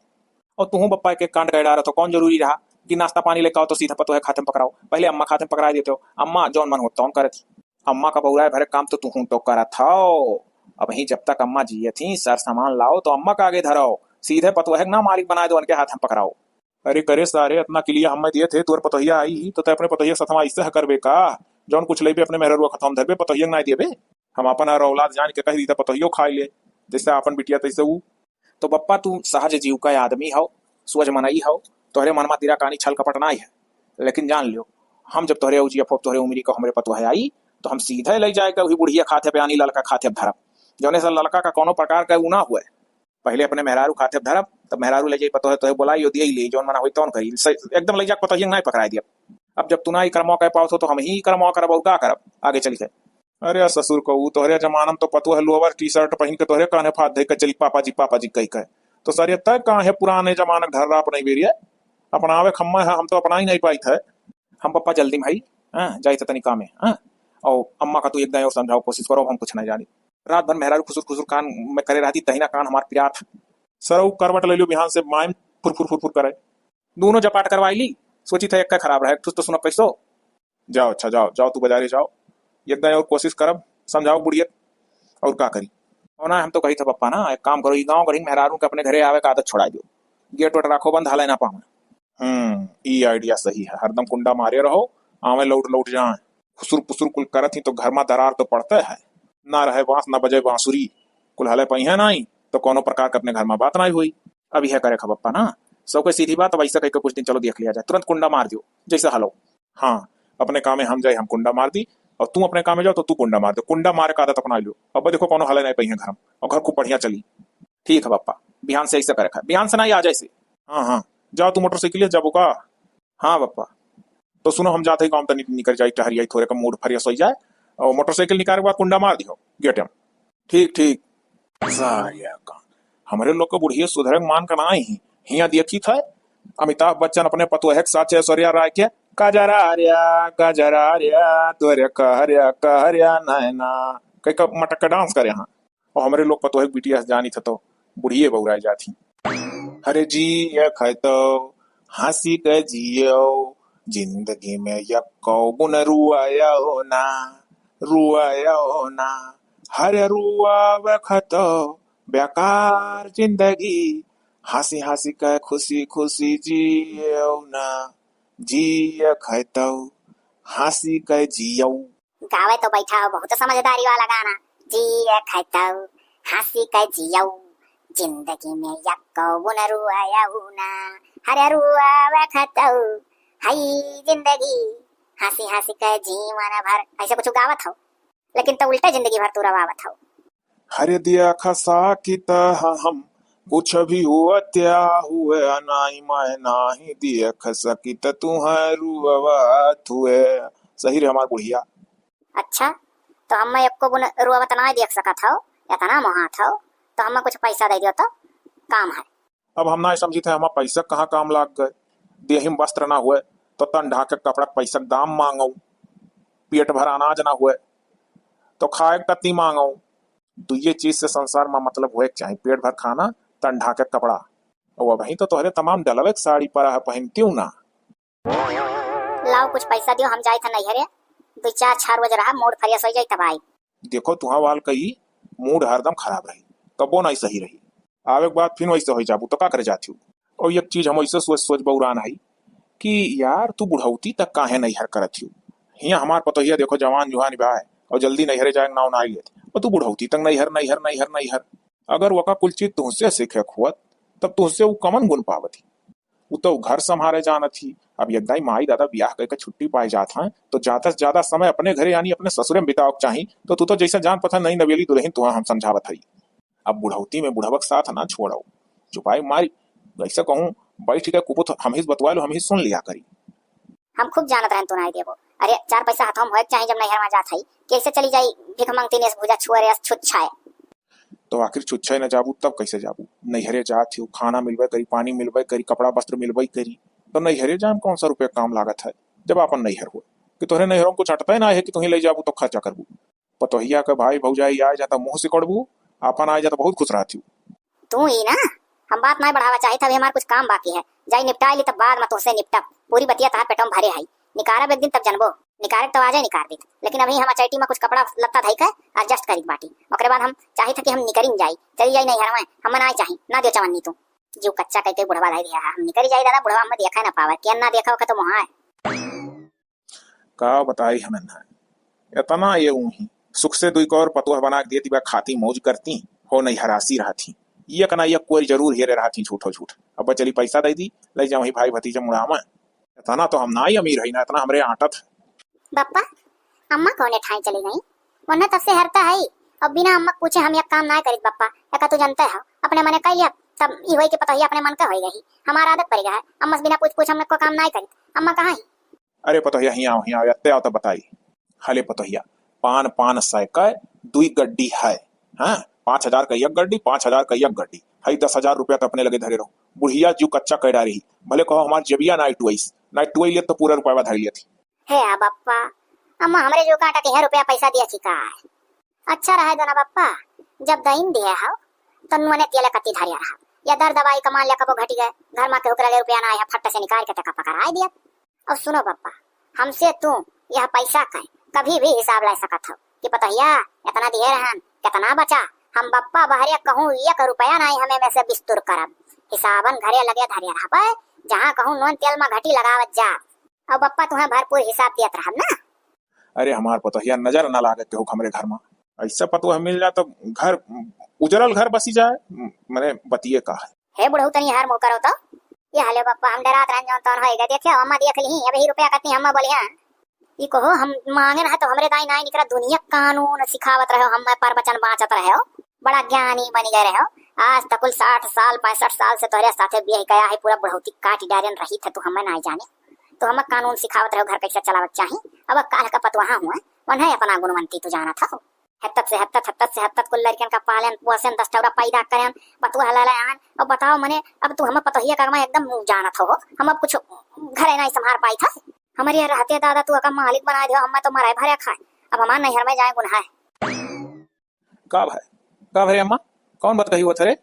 और तुहूँ बप्पा एक एक कांड कर डारत हो, कौन जरूरी रहा कि नाश्ता पानी लेके आओ तो सीधा पतोहे खाते में पकड़ाओ, पहले अम्मा खाते में पकड़ा देते हो, अम्मा जौन मन हो तौन करत ही। अम्मा का बउराए भरे काम तो तुहूँ तो करत हो। अबहीं जब तक अम्मा जियत ही सर सामान लाओ तो अम्मा का आगे धरो, सीधे पतोहे के ना मालिक बनाए दो, उनके हाथ में पकड़ाओ। अरे करे सारे, इतना किलिया हमें दिए थे, तोर पतोहिया आई ही तो तै अपने पतोहिया सथवा इससे ह करबे का? जौन कुछ लेबे अपने मेहररुआ खतवा में धरबे, पतोहिया के ना देबे। हम अपन और औलाद जान के कह दी तो पतोहियो खाई ले, जैसे अपन बिटिया तैसे ऊ। तो बप्पा तू सहज जीव का आदमी हो, सोझ मनई हो, तोहरे मन मा तिरा कानी छल कपट नाई है। लेकिन जान लियो, हम जब तोहरे औजिया फोप तोहरे उमिरी को हमरे पतोहे आई, तो हम सीधे ले जाए के वही बुढ़िया खाते पे आनी ललका खाते पे धरब, जौने से ललका का कोनो प्रकार का ऊ ना हुए। पहले अपने मेहरारू खाते पे धरब, तब मेहरारू ले जाई पतोहे तोहे बोलाई, यो दिए ले, जौन मना होई तौन करी। से-, एकदम ले जाके पतोहिया नाई पकड़ाई दिया। अब जब तू ना ई करमवा कह पाओ तो, तो हम ही करमवा करब और का करब आगे चल के। अरे ससुर को, ऊ तोहरे जमाना में तो पतोह लोअर टी शर्ट पहिन के तोहरे कान्हे फात धइ के चली, "पापा जी, पापा जी" कहि के। तो सर, ये तय कहाँ है पुराने जमाना के ढर्रा अपनाई बेरिया? अपनावे खम्मा है, हम तो अपना ही नहीं पाई थे। हम पप्पा जल्दी में हई, हाँ, जाई थे तनी काम है, हाँ। और अम्मा का तू एक दाई और समझाओ, कोशिश करो, हम कुछ नहीं जानी। रात भर मेहरारू खुसुर खुसुर कान में करे रहती, तहिना कान हमार पिरात। सर, ऊ करवट ले लियो, बिहान से माइम फुर फुर फुर फुर करे। दोनों जपाट करवाई ली, सोची थे एक का खराब रहे, ठुस तो सुनो कैसो। जाओ, अच्छा, जाओ, जाओ, तू बाजारे जाओ, एक दाई और कोशिश करब, समझाओ बुढ़िया, और का करी। और ना, हम तो कही था पप्पा ना, एक काम करो, ई गाँव गढ़ी मेहरारू के अपने घरे आवे का आदत छोड़ा दो, गेट वेट राखो बंद, हाले ना पावे। हम्म, ई idea सही है, हरदम कुंडा मारे रहो, आवे लौट लौट जाए, खुसुर पुसुर कुल करत ही तो घर मा दरार तो पड़ते है, ना रहे बांस ना बजे बांसुरी, कुल हले पहिया नाई तो कोनो प्रकार के अपने घर मा बात नाई हुई। अब यह करे खा पप्पा ना, सबके सीधी बात, अब ऐसा कह के कुछ दिन चलो देख लिया जाए, तुरंत कुंडा मार दियो जैसा हलो। हाँ, अपने कामे हम जाए, हम कुंडा मार दी, और तू अपने कामे जाओ तो तू कुंडा मार दो। कुंडा मारे का आदत अपना लियो। अब देखो कोनो हले नहीं पइहे घर में, और घर खूब बढ़िया चली। ठीक है पप्पा, बिहान से ऐसे करे खा, बिहान से नहीं आ जाए से। हाँ हाँ, जाओ तू मोटरसाइकिल ले जाबो का? हाँ पप्पा। तो सुनो, हम जाते ही गाँव तनी निकल जाई, टहरी आई, थोड़े का मूड फ्रेश हो जाए, और मोटरसाइकिल निकाले के बाद कुंडा मार दियो गेट में। ठीक ठीक। सारिया का, हमरे लोग के बुढ़िया सुधरे के मान का नाई ही। हियां देखी था अमिताभ बच्चन अपने पतोहे के साथ ऐश्वर्या राय के "कजरा रे, कजरा रे, तोरे कहरिया कहरिया नैना" कह के मटक के डांस करे हैं। और हमरे लोग पतोहे के बिटिया से जानी था तो बुढ़िए बउराए जाती। हरे जी, ये खाए तो हंसी के जियो, जिंदगी में यक्को बुन रुआयो ना, रुआयो ना। हरे रुआवे खतो बेकार जिंदगी, हंसी हंसी के खुशी खुशी जियो ना, जिए खाए तो हंसी के जियो। गावे तो बैठा हो बहुत समझदारी वाला गाना, जिए खाए तो हंसी के जियो, जिंदगी में यक्को बुन रुआयो ना, हरे रुआवे खतो हई जिंदगी, हंसी हंसी के जीवन भर, ऐसे कुछ गावत हो, लेकिन तो उल्टा जिंदगी भर तू रवावत हो। हरे दिया खसा की तह हम कुछ भी हुआ त्या हुए, नाई मैं नाई दिया खसा की त तू है रुआवत हुए। सही रे हमार बुढ़िया। अच्छा, तो हम एको बुन रुआवत नाई देख सकत हो, इतना मोहात हो, तो हम कुछ पैसा दे दियो तो काम है। अब हम ना समझी थे, हमार पैसा कहाँ काम लाग गए। देही में वस्त्र ना हुए, तो तन ढाके कपड़ा के पैसा के दाम मांगो। पेट भर अनाज ना हुए, तो खाए के कत्ती मांगो। दुइये चीज से संसार मा मतलब हुए के चाही, पेट भर खाना, तन ढाके के कपड़ा। और अबहीं तो तोहरे तमाम डलवे के साड़ी परा है, पहिनतिउ ना। लाओ कुछ पैसा दियो, हम जाइत है नैहरे, दुइ चार छह रोज रहा, mood fresh होइ जाई तब आई। देखो तुहा वाल कई mood हरदम खराब रही, कबो नाई सही रही। आवे के बाद फिर वैसे होइ जाबू तो का करे जात हो? और एक चीज हम ऐसे सोच सोच बौरान हई कि यार तू बुढ़ौती तक काहे नैहर करत हो? हियाँ हमार पतोहिया देखो जवान जुहान बा और जल्दी नैहरे जाए के नाव नाई लेत, और तू बुढ़ौती तक नैहर नैहर नैहर नैहर। अगर वका कुल चीज तुहसे सीखे के होत तब तुहसे उ कमन गुण पावत ही? उ तो घर संभारे जानत ही। अब यद्दाई माई दादा बियाह करके छुट्टी पाए जात हैं तो ज्यादा से ज्यादा समय अपने घरे यानी अपने ससुरे में बितावे के चाही। तो तू तो जैसे जान पता नई नवेली दुल्हन तुहा हम समझावत हई। अब बुढ़ौती में बुढ़वक साथ ना छोड़ो। चुपाई मारी, ऐसे कहूँ, बैठ के कुबुत हम ही बतवा लो, हम ही सुन लिया करी। हम खूब जानत रहन तू नाई देबो। अरे, चार पैसा हाथों में होए के चाही जब नैहर में जात हई। कैसे चली जाई भिख मंगती नेस भुजा छुअरे अस छुच्छाए? तो आखिर छुच्छाए न जाबू तब कैसे जाबू? नैहरे जात ही, खाना मिलबे करी, पानी मिलबे करी, कपड़ा वस्त्र मिलबे करी। तो नैहरे जाए में कौन सा रुपये काम लागत है जब आपन नैहर हो? कि तोहरे नैहरों में कुछ अटते ना है कि तुही ले जाबू तो खर्चा करबू। पतोहिया के भाई भौजाई आए जाता मुंह सिकोड़बू, आपन आए जाता बहुत खुश रहती। तू ही ना, हम बात नाई बढ़ावा चाहित, अभी हमार कुछ काम बाकी है, जाई निपटाई ली तब बाद में तुहसे निपटब। पूरी बतिया तहार पेटों में भरे हई, निकारब एक दिन तब जनबो। निकारे के तो आजे निकार दीत, लेकिन अभी हम अचैटी में कुछ कपड़ा लत्ता धई के adjust करी के बाटी, ओकरे बाद हम चाहित है कि हम निकरिन जाई, चली जाई नैहर में, हम नाई चाही, ना दियो चवन्नी तू। जीव कच्चा कई के बुढ़वा धई दिया है, हम निकरी जाई दादा, बुढ़वा हम देखा ना पावे, के ना देखा ओके तो मुहाय। का बताई हम इन्हें, इतना ये ऊही सुख से दुई कौर पतोह बना के देती बा, खाती मौज करती हो, नहीं हरासी रहती। एक ना एक कोई जरूर हेरे रहती झूठो झूठ। अब चली पैसा दे दी, ले जाओ ही भाई भतीजा मुड़ावा। इतना तो हम ना ही अमीर है ना, इतना हमरे आटत। बप्पा, अम्मा कौने ठाई चली गई? उन्हें तब से हरता है, अब बिना अम्मा के पूछे हम एक काम ना करित बप्पा। एका तू जानते हो, अपने मने कह लिया, तब ई होई के पतोहिया अपने मन का होई गई। हमारा आदत पड़ गया है, अम्मा से बिना पूछ पूछ हम को काम ना करित। अम्मा कहाँ है? अरे पतोहिया, हियाँ आओ, हियाँ आओ, अत्ते आओ तब बताई। हले पतोहिया, पान, पान सै कै दुई गड्डी है, हाँ, पाँच हजार का एक गड्डी, पाँच हजार का एक गड्डी, हई दस हजार रुपया तो अपने लगे धरे रहो। बुढ़िया जीव कच्चा कै डारी ही, भले कहो हमार जेबिया ना टुआइस, ना टुआई लियत तो पूरा रुपया धर लियत ही। हे आ बप्पा, अम्मा हमरे जो काटा के है रुपया पैसा दिया छी का है? अच्छा रहे दो ना बप्पा, जब दइन दिए हो तो नुने तेले कत्ती धरिया रहा, या दर दवाई कमान ले कबो घटी गए, घर मा केहू के लगे रुपया ना आए है, फट्ट से निकाल के टका पकड़ाए दिया। और सुनो बप्पा, हमसे तू यह पैसा का कभी भी हिसाब ला सकत हो कि पतोहिया इतना दिए रहन, कितना बचा। हम बप्पा बहरे कहूँ एक रुपया नाई हमें में से बिस्तुर करब। हिसाबन घरे लगे धरे रहबे, जहाँ कहूँ नून तेल में घटी लगावत जा। और बप्पा तुहें भरपूर हिसाब दियत रहब ना। अरे हमार पतोहिया, नजर न लागे केहू के हमरे घर में। ऐसा पतोह मिल जाए तो घर उजरल घर बसी जाए, मने बतिये का है। हे बुढ़ऊ, तनी हार मुँह करो तो। ये हले बप्पा, हम डरात रहन जौन तौन होएगा। देखियो अम्मा देख ली, अबही रुपया कत्ती अम्मा बोली, हाँ। ई कहो हम मांगे रहे तो हमरे दाई नाई निकरा, दुनिया कानून सिखावत रहे हो, हम प्रवचन बाँचत रहे हो, बड़ा ज्ञानी बनी गए रहे हो। आज तक कुल साठ साल पैंसठ साल से तोहरे साथे बियाह कया है, पूरा बुढ़ौती काट डारेन रही थे, तू हमें नाई जाने, तू हमें कानून सिखावत रहे हो घर कैसे चलावत चाही। अब काल का पतवाहा हुआ, उन्हें अपना गुणवंती तू जानत हो। हत्तत से हत्तत, हत्तत से हत्तत कुल लड़कन का पालन पोषण, दस ठौरा पैदा करन, पतोह ललन। और बताओ मने, अब तू हमें पतोहिया का एकदम जानत हो, हम अब कुछ घरे नाई संभार पाई था। हमरे यहाँ रहते दादा तू अका मालिक बनाए दियो, हमें तो मराए भरे खाए, अब हमार नैहर में जाए गुनाह है। का भाई, का भरे अम्मा, कौन बात कही हुआ था रे?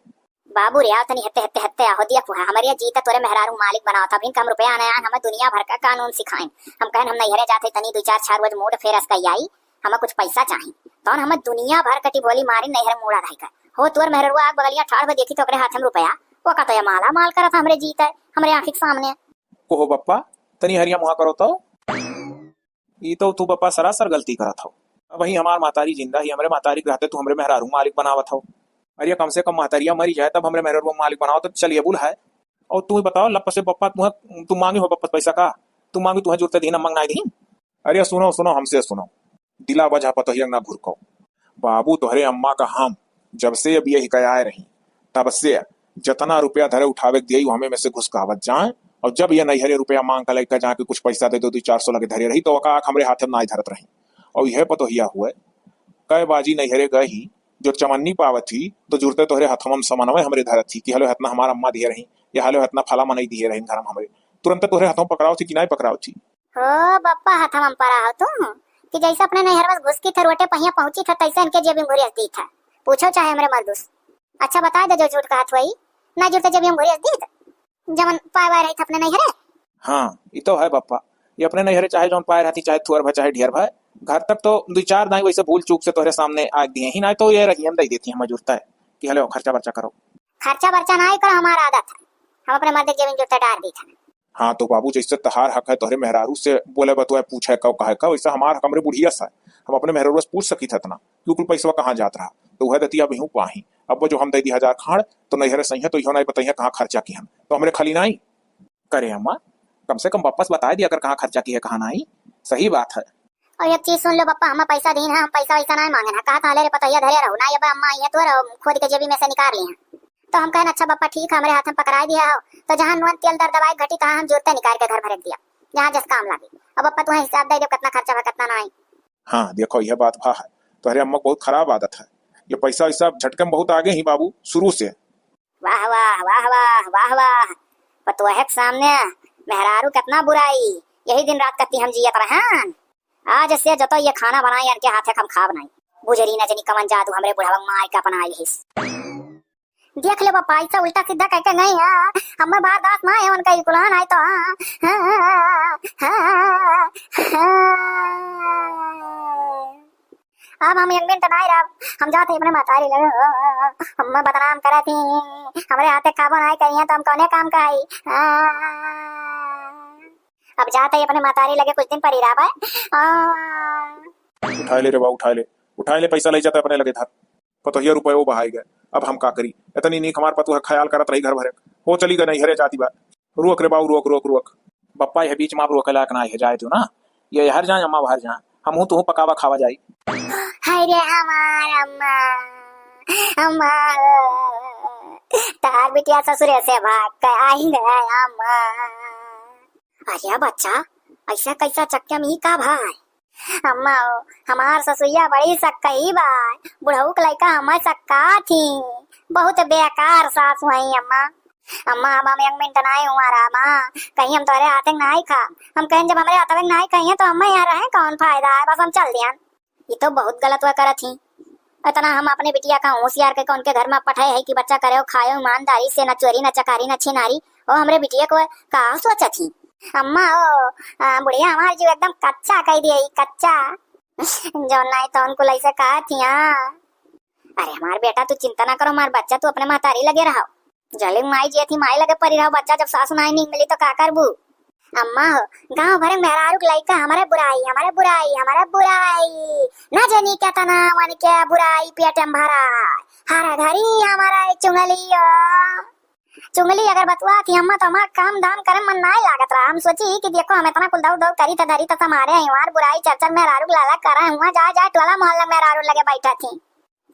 बाबू रे, आओ तनी हत्ते, हत्ते, हत्ते आहो दिया पुहा। हमरे जीता तोरे मेहरारू मालिक बनाओ था, अभी कम रुपया आने आन, हमें दुनिया भर का कानून सिखाइन। हम कहन हम नैहरे जाते तनी दुई चार, चार रोज mood fresh कई आई, हमें कुछ पैसा चाही। तौन हमें दुनिया भर कटी बोली मारी नैहर मूड़ा धाई का। हो तोर मेहररुआ आग बगलिया ठाड़ हो देखी तो ओकरे हाथ में रुपया, वो का तो ये माला माल करत हमरे जीता है, हमरे आँखी के सामने। कोहो बप्पा, तनी हरिया मुहा करो तो। ई तो तू बप्पा सरासर गलती करत हो। अबही हमार महतारी जिंदा ही, हमरे महतारी के रहते तू हमरे मेहरारू मालिक बनावत हो। अरे कम से कम महतारिया मरी जाए तब हमरे मेहरारू मालिक बनावत हो, चलिए बुल है। और तू ही बताओ लप से बप्पा, तू, तू मांगी हो बप्पा पैसा का? तू मांगी, तू है जुरते दीन, हम मंगनाई दीन। अरे सुनो, सुनो, हमसे सुनो, दिला वजह पतोहिया ना घुरको। बाबू तोहरे अम्मा का हम जब से अब ये हिकाय रही तब से जतना रुपया धरे उठावे के दिए हमें में से घुसकावत जाए, और जब ये नैहरे रुपया मांग के लेके जाके कुछ पैसा दे दो, दो चार सौ लगे धरे रही, तो ओका आँख हमरे हाथ में नाई धरत रही। और यह पतोहिया हुए, कै बाजी नैहरे गए ही, जो चमन्नी पावत ही, तो जुरते तोहरे हथवा में समनवे हमरे धरत ही कि हलो हतना हमार अम्मा दिए रही, या हलो हतना फला मनई दिए रही घर में हमरे। तुरंत तोहरे हथवा पकड़ावत ही कि नाई पकड़ावत ही? हो बप्पा, हथवा में परा हो तू, कि जैसे अपने नैहर में घुस की थे, रोटे पहिया पहुंची थे, तैसे इनके जेबी में घुरियस दी थे। पूछो चाहे हमरे मर्दुस। अच्छा बताए दे जो झूठ कहत हुई, ना जुड़ते जेबी में घुरियस दी थे। जवन पाए वाए रही थे अपने नैहरे। हाँ, ई तो है बप्पा, ये अपने नैहरे चाहे जौन पाए रहती, चाहे थुअर भा, चाहे ढेर भा, घर तक तो दुई चार दाई वैसे भूल चूक से तोहरे सामने आग दिए ही, ना तो ये रहियन दे देती हम जुड़ता है कि हलो खर्चा बर्चा करो। खर्चा बर्चा ना ही करो, हमारा आदत है, हम अपने मर्द के जेबी में जुड़ता डार दी थे। हाँ तो बाबू, जैसे तहार हक है तोहरे मेहरारू से बोले बतुआए पूछे कब कहे कब, वैसे हमार हक हमरे बुढ़िया से, हम अपने मेहरारू से पूछ सकी थे इतना कि कुल पैसवा कहाँ जात रहा, तो वह देती अब यूं पाही। अब वो जो हम दे दी हजार खाड़, तो नैहरे सही है, तो इहो नहीं बताइए कहाँ खर्चा की हम, तो हमरे खाली नहीं करे अम्मा, कम से कम वापस बताए दिया अगर कहाँ खर्चा की है, कहाँ नहीं। सही बात है। और एक चीज सुन लो बप्पा, हम पैसा दीन है, हम पैसा वैसा नहीं मांगे ना, कहा था ले रे पतोहिया धरे रहो ना, ये बा अम्मा ये तो रहो, खोद के जेबी में से निकाल लिए हैं। तो हम कहन अच्छा बप्पा ठीक है, हमरे हाथ में पकड़ाई दिया हो, तो जहाँ नून तेल दर दवाई घटी तहाँ हम जुड़ते निकाल के घर भर दिया, जहाँ जस काम लागे। अब बप्पा तुम्हें हिसाब दे दो कितना खर्चा भा कितना नहीं। हाँ देखो यह बात भा है, तोहरे अम्मा के बहुत खराब आदत है, ये पैसा वैसा झटके में बहुत आगे ही बाबू शुरू से। वाह वाह वाह वाह वाह वाह, पतोहे के सामने मेहरारू कितना बुराई, यही दिन रात कत्ती हम जियत रहन। आज से जतो ये खाना बनाई इनके हाथे हम खाब नहीं। बुजरी न जनी कमन जादू हमरे बुढ़वा माई का अपना आइल हिस। देख ले बप्पा, ऐसा उल्टा सीधा कह के नहीं है, हमें बार दास ना है उनका इकुलान है तो। हाँ, हाँ, हाँ, हाँ, हाँ। अब हम एक मिनट नहीं रहब, हम जात ही अपने महतारी लगे, हमें बदनाम करे थी, हमरे हाथे खाबो नहीं करिए तो हम कौने काम का आई। अब जात ही अपने महतारी लगे कुछ दिन परी रहब। उठाए ले रे बा, उठाए ले, उठाए ले, पैसा ले जाता अपने लगे धर। पतोहिया रुपये वो बहाई गए, अब हम का करी? इतनी नीक हमार पतोह ख्याल करत रही घर भरे, हो चली गए नैहरे जाती बा। रोक रे बाऊ, रोक, रोक, रोक। बप्पा यह बीच में आप रोके लायक ना है, जाए दो ना, ये हर जाए अम्मा बाहर जाए, हम हूँ तू पकावा खावा जाई। हाय रे हमार अम्मा, अम्मा, तार बिटिया ससुरे से भाग के आई गए अम्मा। अरे बच्चा, ऐसा कैसा चक्के में ही का भाई? अम्मा हो, हमार ससुइया बड़ी सक्कई बा, बुढ़ऊ के लइका हमें सक्का थी, बहुत बेकार सास हुई अम्मा। अम्मा, अब हम एक मिनट नाई हुआ रहा अम्मा, कहीं हम तोरे हाथे नाई खा, हम कहें जब हमरे हाथे नाई खाई है तो अम्मा यहाँ रहे कौन फायदा है, बस हम चल दिया। ये तो बहुत गलत वह करत ही। इतना हम अपने बिटिया का होशियार के उनके घर में पठाए है कि बच्चा करे खाए ईमानदारी से, न चोरी, न चकारी, न छिनारी। ओ हमरे बिटिया को का सोचत ही? अम्मा ओ, आ, बुढ़िया हमार जीव एकदम कच्चा कह दिया ही, कच्चा। जो नहीं तो उनको ऐसे कहा थी, हाँ। अरे हमार बेटा तू चिंता ना करो, हमार बच्चा तू अपने महतारी लगे रहो। जलिम माई जी थी, माई लगे परी रहो, बच्चा जब सासु नाई नीक मिली तो का करबू? अम्मा हो, गांव भरे मेहरारू के लइका हमारे बुराई, हमारे बुराई, हमारे बुराई। न जानी केतना मन के बुराई पेट में भरा है। हर घड़ी हमारे चुंगली हो। चुंगली अगर बतुआ थी अम्मा तो हमार काम धाम करे मन नाई लागत रहा। हम सोची कि देखो हम इतना कुल दौड़ दौड़ करी त धरी त हमारे हमार बुराई चर्चा मेहरारू के लाला करा हुआ, जा जा टोला मोहल्ला मेहरारू लगे बैठा थी।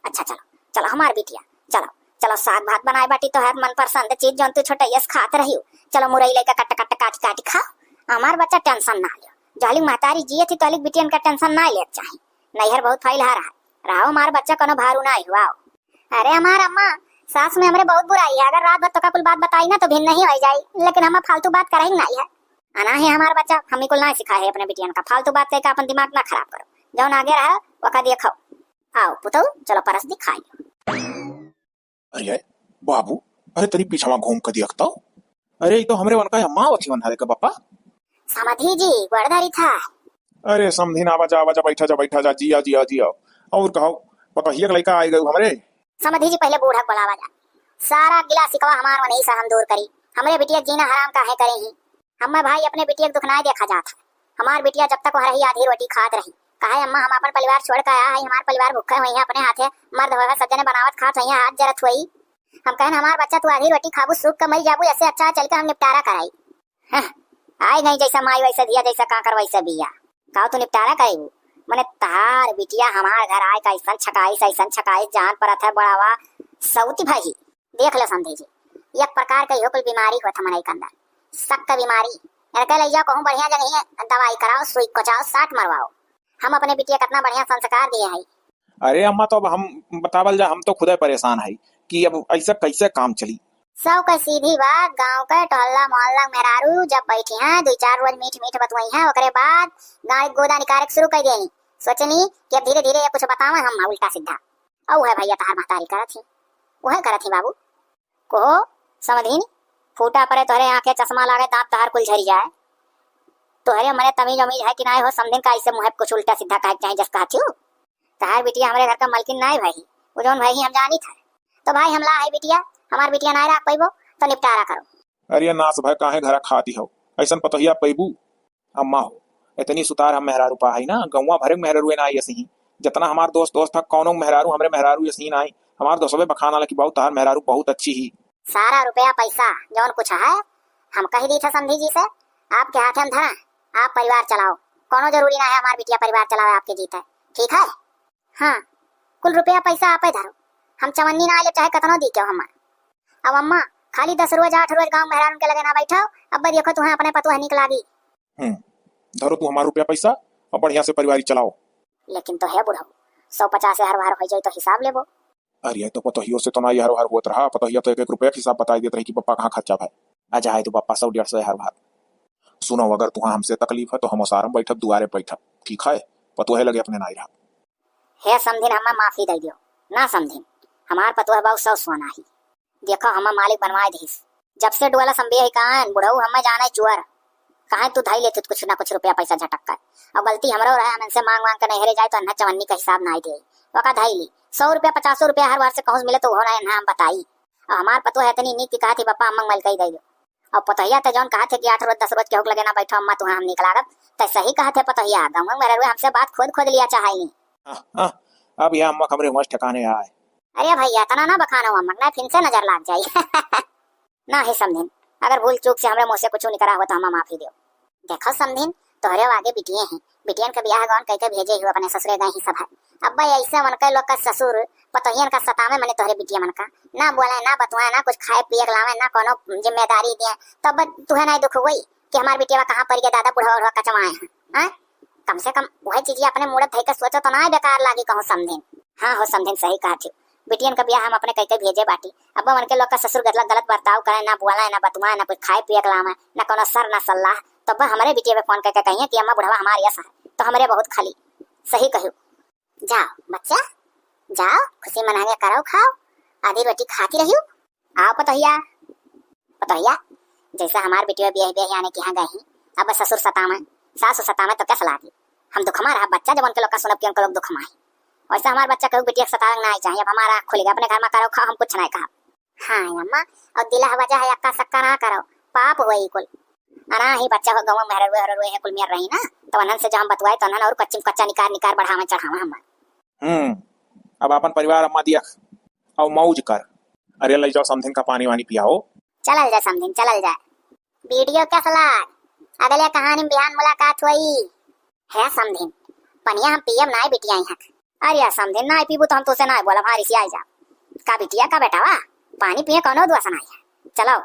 अच्छा चलो, चलो हमार बिटिया, चलो, चलो साग भात बनाए बाटी तोहार मनपसंद चीज जौन तू छोटैया से खात रही हो। चलो मुरई लइका कट कट काटी काटी खाओ, हमार बच्चा टेंशन ना लियो। जहलिक महतारी जिए थी तहलिक बिटियन का टेंशन ना लेत चाही। नैहर बहुत फैल हा रहा, रहो हमार बच्चा कोनो भारू ना हुआ। अरे हमार अम्मा, सास में हमरे बहुत बुराई है, अगर रात भर तोका कुल बात बताई ना तो भिन्न नहीं हो जाई, लेकिन हम फालतू बात करही नहीं है। अना है हमार बच्चा, हम कुल ना सिखाए है अपने बिटियन का, फालतू बात कह के अपन दिमाग ना खराब करो, जौन आगे रहा वका देखो। आओ पुतऊ, चलो परस दी खाई। अरे बाबू, अरे तनी पीछवा घूम के देख तो। अरे ई तो हमरे वनका अम्मा आवत ही वनहरे के बप्पा। समधी जी, गोड़ धरी था। अरे समधी ना, आवा जा, आवा जा, बैठा जा, बैठा जा, जिया, जिया, जिया। और कहो, पतोहिया के लइका आइ गए हमरे। समधी जी पहले बूढ़ा के बुलावा जा। सारा गिला शिकवा हमार वनही से हम दूर करी। हमरे बिटिया जीना हराम काहे करे ही? हम्मे भाई अपने बिटिया के दुख नाय देखा जात है। हमार बिटिया जब तक वहाँ रही आधी रोटी खात रही। काहे अम्मा, हम अपन परिवार छोड़ के आया है, हमार परिवार भूखे हुई है, अपने हाथे मर्द होए सब जने बनावत खात हुई है, हाथ जरत हुई। हम कहन हमार बच्चा तू आधी रोटी खाबू सूख के मर जाबू, ऐसे अच्छा चल के हम निपटारा कराई। हं, आइ गई जैसा माई वैसा धिया, जैसा कांकर वैसा बिया। काव तू निपटारा करेबू? मने तहार बिटिया हमार घर आए का ऐसन छकाइस, ऐसन छकाइस जान परत है बड़ावा सौती भाई। देख ले समधी जी, एक प्रकार के इहो कुल बीमारी होत मनई के अंदर, शक के बीमारी। इनके लइया कहूँ बढ़िया जगह दवाई कराओ, सुई कोचाओ, साट मरवाओ। हम अपने बिटिया कितना बढ़िया संस्कार दिए हई। अरे अम्मा, तो अब हम बतावल जा, हम तो खुदे परेशान हई कि अब ऐसा कैसे काम चली। सौ के सीधी बात, गाँव के टोहल्ला मोहल्ला मेहरारू जब बैठी हैं, दुई चार रोज मीठ मीठ बतुआई हैं, ओकरे बाद गाड़ी गोदा निकाले के शुरू कर देनी। सोचनी कि अब धीरे धीरे ये कुछ बतावे हम उल्टा सीधा। अउ है भैया तहार महतारी करत ही, उहे करत ही बाबू। कहो समधिन, फूटा परे तोहरे आँखे चश्मा लागे, दाँत तहार कुल झरि जाए। तोहरे मने तमीज उमीज है कि नाहीं हो समधिन, का ऐसे मुँहे कुछ उल्टा सीधा कहे के चाही जस कहत हू? तहार बिटिया हमरे घर का मलकिन नाहीं भई, उ जौन भई हम जानित है। तो भाई हम ला है बिटिया, हमार बिटिया नाहीं राख पइबो तो निपटारा करो। अरे नास भय काहे घरा खाती हो, ऐसन पतोहिया पइबू? अम्मा हो, इतनी सुतार हम मेहरारू पा हई ना, गौवा भरे के मेहरारू ना आई असी ही। जितना हमार दोस्त दोस्त था, कौनो मेहरारू हमरे मेहरारू असी ना आई। हमार दोस्तवे बखाना ला कि बहुत तहार मेहरारू बहुत अच्छी ही। सारा रुपया पैसा जौन कुछ है, हम कह दी था समधी जी से, आपके हाथे हम धरा, आप परिवार चलाओ। कौनो जरूरी ना है हमार बिटिया परिवार चलावे आपके जीते, ठीक है? हाँ, कुल रुपया पैसा आपे धरो, हम चवन्नी ना आइले चाहे कतनो दी क्यों हमार। अब अम्मा, खाली दस रोज आठ रोज गाँव मेहरारून के लगे ना बैठाओ, अब देखो तुम्हें अपने पतोह निक लागी। हम्म, धरो तू हमार रुपया पैसा और बढ़िया से परिवारी चलाओ। लेकिन तो है बुढ़ऊ, सौ पचास हर बार हो जाई तो हिसाब लेबो। अरे तो पतोहियो से तो ना हर बार होत रहा, पतोहिया तो एक एक रुपया के हिसाब बताई देत रही कि पप्पा कहाँ खर्चा भाई। आ जाए तो पप्पा सौ डेढ़ सौ हर बार। सुनो, अगर तुहाँ हमसे तकलीफ है तो हम ओसारम बैठब, दुआरे बैठब, ठीक है? पतोहे लगे अपने नाई रहा। हे समधिन, हम्मा माफी दे दियो। ना समधिन, हमार पतोह बहुत सौ सोना ही। देखो, हम्मा मालिक बनवाए दिस। जब से डुअला संबिया ही कहाँ बुढ़ऊ, हम्मा जाने चुअर। कहाँ तू धाई लेती कुछ ना कुछ रुपया पैसा झटक कर। और गलती हमरो रहे, हम इनसे मांग मांग के नहरे जाए तो अन्ना चवन्नी का हिसाब ना दे। वका धाई ली। सौ रुपया, पचासो रुपया हर बार से कहूँ मिले तो वो ना इन्हा हम बताई। और हमार पतोह है इतनी नीक की कहा थी, "पापा, हम्मा मलकई दे दो।" और पतोहिया ते जौन कहा थे कि आठ रोज दस रोज केहू के लगे ना बैठो अम्मा, तुहाँ हम निक लागब, ते सही कहा थे पतोहिया, गाँव में मेहरारू हमसे बात खोद खोद लिया चाहे नहीं। आह, आह, अब यह अम्मा हमरे होश ठिकाने आए। अरे भैया, इतना ना बखानो अम्मा, ना फिर से नजर लाग जाई। ना हे समधिन, अगर भूल चूक से हमरे मुँह से कुछ निकरा हुआ तो हम्मा माफी दियो। देखो समधिन, तोहरे आगे बिटिये हैं, बिटियन के बियाह गौन कह के भेजे ही अपने ससुरे गए ही सब है। अब भाई ऐसे मन के लोग का ससुर पतोहियन का सतावे मने तोहरे बिटिया मन का, ना बोले, ना बतुआए, ना कुछ खाए पिए के लावे, ना कोनो जिम्मेदारी दिए, तब तुहे नहीं दुख हुई कि हमार बिटिया कहाँ पड़ गया दादा, बुढ़वा उढ़वा कचवाए हैं, हैं? कम से कम वही चीज अपने मूड़त धई के सोचो तो ना बेकार लागी कहूँ समधिन। हाँ हो समधिन, सही कहा थी, बिटियन का बियाह हम अपने कह के भेजे बाटी, अब मन के लोग का ससुर गलत गलत बर्ताव करे, ना बोले, ना बतुआए, ना कुछ खाए पिए के लावे, ना कोनो सर ना सल्लाह, तब हमरे बिटिया पे फोन करके कहिए कि अम्मा बुढ़वा हमार यस है, तो हमरे बहुत खाली। सही कहू। जाओ बच्चा, जाओ, खुशी मनावे, करो खाओ, आधी रोटी खाती रहियो। आओ पतोहिया, पतोहिया, जैसे हमार बिटिया बियाह बियाह यानी कि यहाँ गई ही, अब ससुर सतावे, सासु सतावे तो कैसे लागी? हम दुखमा रहा बच्चा, जब उनके लोग का सुनब कि उनके लोग दुखमा है। वैसे हमार बच्चा कहू बिटिया के सतावे ना आई चाहिए, अब हमारा आँख खुल गया, अपने घर में करो खाओ, हम कुछ नहीं कहा। हाँ अम्मा, और दिला वजह है अक्का सक्का ना करो, पाप होई कुल। अना ही बच्चा हो गवा मेहररुए हररुए है कुल मेर रही ना, तो उन्हन से जो हम बतुआए तो उन्हन और कच्ची कच्चा निकार निकार बढ़ावे चढ़ावे हमार। हम्म, अब अपन परिवार अम्मा दिया और मौज कर। अरे ले जाओ समधिन का पानी वानी पियाओ। चलल जाए समधिन, चलल जाए। वीडियो कैसा लाग? अगले कहानी में बिहान मुलाकात हुई। हे समधिन, पनिया हम पियब नाय बिटिया यहाँ। अरे समधिन, नाय पीबू तो हम तुसे नाय बोलब, हाँ रिसियाई जा। का बिटिया का बेटावा, पानी पिए कौनो दुआ सनाई है। चलो।